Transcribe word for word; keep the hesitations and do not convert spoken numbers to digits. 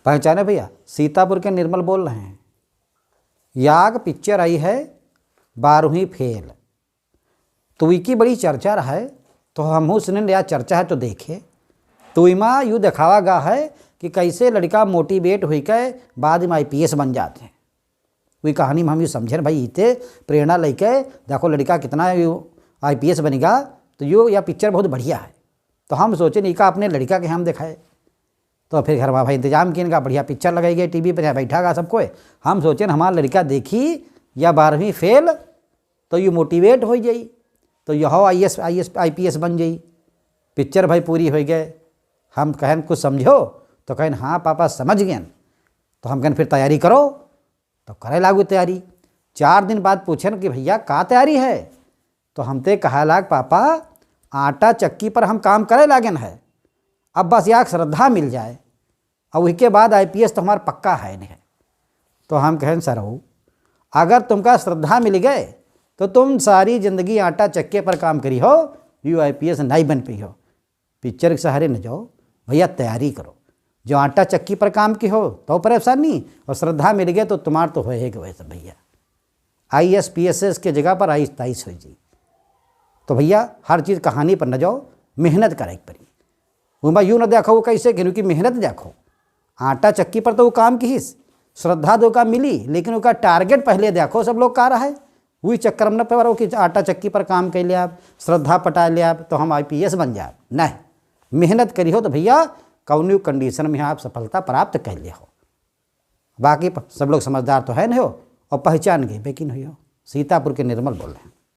पहचाने भइया, सीतापुर के निर्मल बोल रहे हैं। याग पिक्चर आई है बारहवीं फेल, तो इकी बड़ी चर्चा रहे, तो हमहू सुने या चर्चा है तो देखे। तो इमा यू देखावा गा है कि कैसे लड़िका मोटिवेट हुई के बाद में आईपीएस बन जात हैं। वही कहानी में हम यू समझे न भाई, इते प्रेरणा लेके देखो लड़िका कितना यू आईपीएस बनिगा। तो यू या पिक्चर बहुत बढ़िया है। तो हम सोचे इका अपने लड़िका के हम देखाए। तो फिर घर मा भाई इंतजाम किन का बढ़िया पिक्चर लगाई गई टीवी पर, यहाँ बैठा गा सब कोई। हम सोचे हमार लड़िका देखी या बारहवीं फेल तो यू मोटिवेट हो जाई, तो यह आईएएस, आईएएस, आईपीएस बन जाई। पिक्चर भाई पूरी हो गए। हम कहन कुछ समझो, तो कहन हाँ पापा समझ गए। तो हम कहन फिर तैयारी करो। तो करे लागू तैयारी। चार दिन बाद पूछन कि भइया का तैयारी है? तो हम ते कहा लाग पापा आटा चक्की पर हम काम करे लागेन है, अब बस या श्रद्धा मिल जाए और उसके बाद आईपीएस तो हमार पक्का है नहीं है। तो हम कहन सरऊ अगर तुमका श्रद्धा मिल गए तो तुम सारी जिंदगी आटा चक्के पर काम करी हो, यू आईपीएस नहीं बन पई हो। पिक्चर के सहारे न जाओ भइया, तैयारी करो। जो आटा चक्की पर काम की हो तो परेशानी, और श्रद्धा मिल गए तो तुम्हार तो होए के वैसे भइया। आईएएस पीएएस के जगह पर आईएएस ताईएएस हो जाई। तो भइया हर चीज कहानी पर न जाओ, मेहनत करे के पड़ी। उमा यू न देखो वो कैसे, क्योंकि मेहनत देखो। आटा चक्की पर तो वो काम किहिस, श्रद्धा तो का मिली, लेकिन ओका टारगेट पहले देखो सब लोग का रहा है। वही चक्कर में न पड़ो कि आटा चक्की पर काम कर ले आप, श्रद्धा पटा ले आप, तो हम आईपीएस बन जाए। नहीं, मेहनत करी हो तो भइया कौनो कंडीशन में आप सफलता प्राप्त कर ले हो। बाकी प-, सब लोग समझदार तो है नहीं हो और पहचान गए बेकिन हुई हो। सीतापुर के निर्मल बोल रहे हैं।